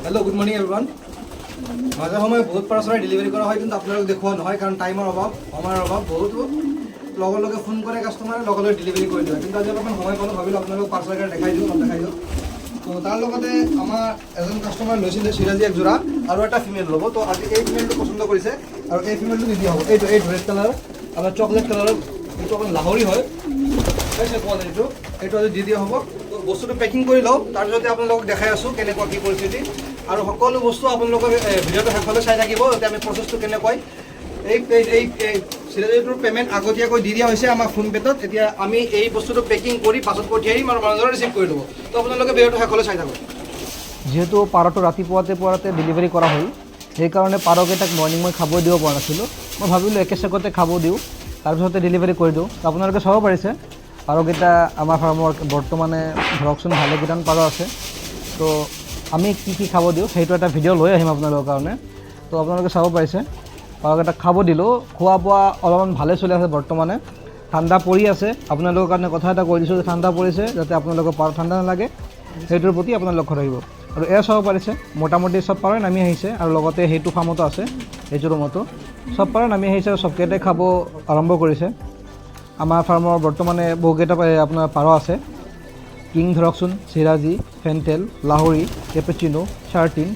Hello, good morning everyone. মাজে সময়ে বহুত পাৰ চৰাই ডেলিভাৰী কৰা হয়, কিন্তু আপোনালোক দেখুওৱা নহয়, কাৰণ টাইমৰ অভাৱ, সময়ৰ অভাৱ। বহুতো লগে লগে ফোন কৰে কাষ্টমাৰে, লগে লগে ডেলিভাৰী কৰি দিয়ে। কিন্তু আজি অলপমান সময় পালোঁ, ভাবিলোঁ আপোনালোক পাৰ চৰাই দেখাই দিওঁ, অলপ দেখাই দিওঁ। তো তাৰ লগতে আমাৰ এজন কাষ্টমাৰ লৈছিলে চিৰাজী এক যোৰা আৰু এটা ফিমেল ল'ব। তো আজি এই ফিমেলটো পচন্দ কৰিছে আৰু এই ফিমেলটো নিদিয়া হ'ব। এইটো ৰেড কালাৰ, আপোনাৰ চকলেট কালাৰৰ, এইটো অকণ লাহৰি হয়, পাইছে কোৱালিটিটো। এইটো আজি দি দিয়া হ'ব। তো বস্তুটো পেকিং কৰি লওঁ, তাৰপিছতে আপোনালোকক দেখাই আছোঁ কেনেকুৱা কি পৰিস্থিতি। আৰু সকলো বস্তু আপোনালোকে ভিডিঅ'টো শেষলৈ চাই থাকিব, যাতে আমি প্ৰচেছটো কেনেকুৱাই। এই চিৰাজীটোৰ পে'মেণ্ট আগতীয়াকৈ দি দিয়া হৈছে আমাৰ ফোনপে'ত। এতিয়া আমি এই বস্তুটো পেকিং কৰি বাছত পঠিয়াই দিম আৰু মানুহজনে ৰিচিভ কৰি ল'ব। তো আপোনালোকে ভিডিঅ'টো শেষলৈ চাই থাকক। যিহেতু পাৰটো ৰাতিপুৱাতে পুৱাতে ডেলিভাৰী কৰা হ'ল, সেইকাৰণে পাৰকেইটাক মৰ্ণিং মই খাব দিব পৰা নাছিলোঁ। মই ভাবিলোঁ একে চেকতে খাব দিওঁ, তাৰপিছতে ডেলিভাৰী কৰি দিওঁ। তো আপোনালোকে চাব পাৰিছে, পাৰকেইটা আমাৰ ফাৰ্মৰ বৰ্তমানে ধৰকচোন ভালেকেইটামান পাৰ আছে। তো আমি কি কি খাব দিওঁ, সেইটো এটা ভিডিঅ' লৈ আহিম আপোনালোকৰ কাৰণে। তো আপোনালোকে চাব পাৰিছে, পাৰকেইটাক খাব দিলোঁ। খোৱা বোৱা অলপমান ভালে চলি আছে। বৰ্তমানে ঠাণ্ডা পৰি আছে। আপোনালোকৰ কাৰণে কথা এটা কৈ দিছোঁ যে ঠাণ্ডা পৰিছে, যাতে আপোনালোকৰ পাৰ ঠাণ্ডা নালাগে, সেইটোৰ প্ৰতি আপোনাৰ লক্ষ্য ৰাখিব। আৰু এয়া চাব পাৰিছে, মোটামুটি চব পাৰই নামি আহিছে আৰু লগতে সেইটো ফাৰ্মতো আছে, সেইটো ৰুমতো চব পাৰ নামি আহিছে আৰু চবকেইটাই খাব আৰম্ভ কৰিছে। আমাৰ ফাৰ্মৰ বৰ্তমানে বহুকেইটা আপোনাৰ পাৰ আছে। কিং ধৰকচোন, চিৰাজী, ফেণ্টেল, লাহৰি, কেপেচিনো, চাৰ্টিন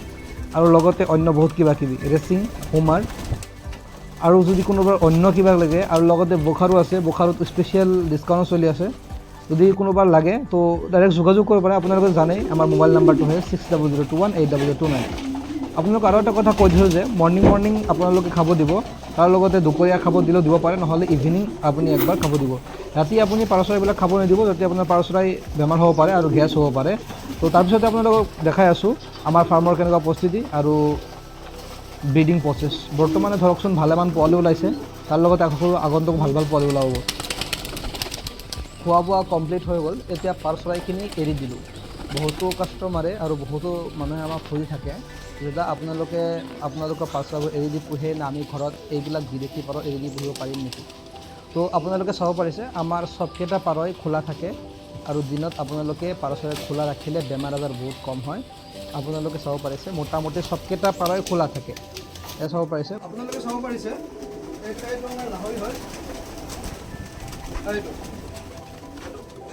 আৰু লগতে অন্য বহুত কিবা কিবি, ৰেচিং, হোমাৰ আৰু যদি কোনোবাৰ অন্য কিবা লাগে আৰু লগতে বোখাৰো আছে। বোখাৰোত স্পেচিয়েল ডিছকাউণ্টো চলি আছে। যদি কোনোবাৰ লাগে তো ডাইৰেক্ট যোগাযোগ কৰিব পাৰে। আপোনালোকে জানেই, আমাৰ মোবাইল নাম্বাৰটো হয় 6000218002 9। আপোনালোক আৰু এটা কথা কৈ দিছোঁ যে মৰ্ণিং মৰ্ণিং আপোনালোকে খাব দিব, তাৰ লগতে দুপৰীয়া খাব দিলেও দিব পাৰে, নহ'লে ইভিনিং আপুনি একবাৰ খাব দিব। ৰাতি আপুনি পাৰ চৰাইবিলাক খাব নিদিব, যাতে আপোনাৰ পাৰ চৰাই বেমাৰ হ'ব পাৰে আৰু গেছ হ'ব পাৰে। তো তাৰপিছতে আপোনালোকক দেখাই আছোঁ আমাৰ ফাৰ্মৰ কেনেকুৱা পৰিস্থিতি আৰু ব্ৰিডিং প্ৰচেছ। বৰ্তমানে ধৰকচোন ভালেমান পোৱালি ওলাইছে, তাৰ লগতে আশা কৰোঁ আগন্তুক ভাল ভাল পোৱালি ওলাব। খোৱা বোৱা কমপ্লিট হৈ গ'ল। এতিয়া পাৰ চৰাইখিনি এৰি দিলোঁ। বহুতো কাষ্টমাৰে আৰু বহুতো মানুহে আমাক সুধি থাকে, দাদা, আপোনালোকে আপোনালোকৰ পাৰ চৰাইবোৰ এৰি দি পোহে নে আমি ঘৰত এইবিলাক বিদেশী পাৰ এৰি দি পুহিব পাৰিম নেকি? তো আপোনালোকে চাব পাৰিছে, আমাৰ চবকেইটা পাৰই খোলা থাকে আৰু দিনত আপোনালোকে পাৰ চৰাই খোলা ৰাখিলে বেমাৰ আজাৰ বহুত কম হয়। আপোনালোকে চাব পাৰিছে, মোটামুটি চবকেইটা পাৰই খোলা থাকে। এয়া চাব পাৰিছে। আপোনালোকে চাব পাৰিছে, এইটো আমাৰ লাহৰি হয়। এইটো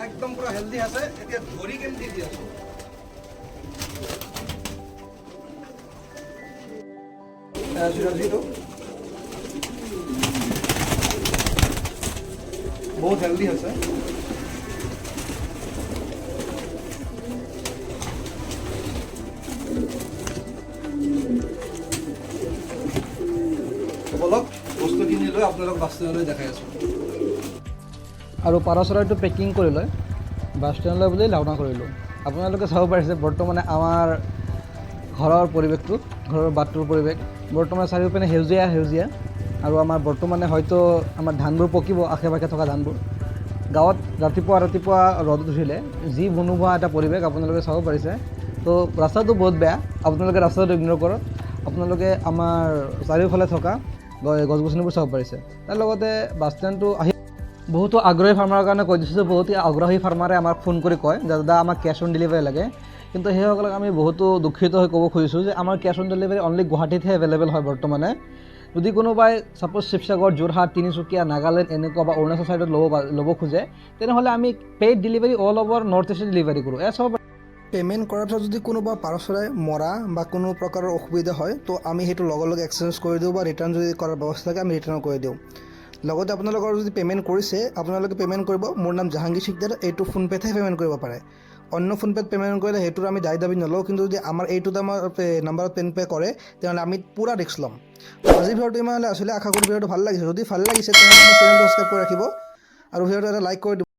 একদম পুৰা হেল্দি আছে। এতিয়া ধৰি কেনে দি দি আছোঁ। চিৰাজীটো বহুত হেল্দি আছে। বলক, বস্তুখিনি লৈ আপোনালোক বাছ ষ্টেণ্ডলৈ দেখাই আছোঁ। আৰু পাৰ চৰাইটো পেকিং কৰি লৈ বাছ ষ্টেণ্ডলৈ বুলি ৰাওনা কৰিলোঁ। আপোনালোকে চাব পাৰিছে, বৰ্তমানে আমাৰ ঘৰৰ পৰিৱেশটো, ঘৰৰ বাটটোৰ পৰিৱেশ বৰ্তমান চাৰিওপিনে সেউজীয়া সেউজীয়া আৰু আমাৰ বৰ্তমানে হয়তো আমাৰ ধানবোৰ পকিব, আশে পাশে থকা ধানবোৰ। গাঁৱত ৰাতিপুৱা ৰাতিপুৱা ৰ'দত উঠিলে যি মনোমোহা এটা পৰিৱেশ আপোনালোকে চাব পাৰিছে। তো ৰাস্তাটো বহুত বেয়া, আপোনালোকে ৰাস্তাটো ইগন'ৰ কৰক। আপোনালোকে আমাৰ চাৰিওফালে থকা গছ গছনিবোৰ চাব পাৰিছে। তাৰ লগতে বাছ ষ্টেণ্ডটো আহি বহুতো আগ্ৰহী ফাৰ্মাৰৰ কাৰণে কৈ দিছোঁ যে বহুতো আগ্ৰহী ফাৰ্মাৰে আমাক ফোন কৰি কয় যে দাদা, আমাক কেছ অন ডেলিভাৰী লাগে। কিন্তু সেইসকলক আমি বহুতো দুখিত হৈ ক'ব খুজিছোঁ যে আমাৰ কেছ অন ডেলিভাৰী অনলি গুৱাহাটীতহে এভেইলেবল হয় বৰ্তমানে। যদি কোনোবাই ছাপ'জ শিৱসাগৰ, যোৰহাট, তিনিচুকীয়া, নাগালেণ্ড এনেকুৱা বা অৰুণাচল ছাইডত ল'ব খোজে, তেনেহ'লে আমি paid delivery all over North East delivery কৰোঁ। এয়া চাব। পে'মেণ্ট কৰাৰ পিছত যদি কোনোবা পাৰ চৰাই মৰা বা কোনো প্ৰকাৰৰ অসুবিধা হয়, তো আমি সেইটো লগে লগে এক্সচেঞ্জ কৰি দিওঁ বা ৰিটাৰ্ণ যদি কৰাৰ ব্যৱস্থা থাকে, আমি ৰিটাৰ্ণ কৰি দিওঁ। লগতে আপোনালোকৰ যদি পে'মেণ্ট কৰিছে, আপোনালোকে পে'মেণ্ট কৰিব মোৰ নাম জাহাংগীৰ শিকদাৰ, এইটো ফোনপে'তহে পে'মেণ্ট কৰিব পাৰে। অন্য ফোনপে'ত পে'মেণ্ট কৰিলে সেইটোৰ আমি দায় দাবী নলওঁ। কিন্তু যদি আমাৰ এইটো আমাৰ নাম্বাৰত পে'মেণ্ট কৰে, তেনেহ'লে আমি পূৰা ৰিস্ক ল'ম। আজিৰ ভিডিঅ'টো ইমানলৈ আছিলে। আশা কৰোঁ ভিডিঅ'টো ভাল লাগিছে। যদি ভাল লাগিছে, তেনেহ'লে আমাৰ চেনেলটো ছাবস্ক্ৰাইব কৰি ৰাখিব আৰু ভিডিঅ'টো এটা লাইক কৰি দিব।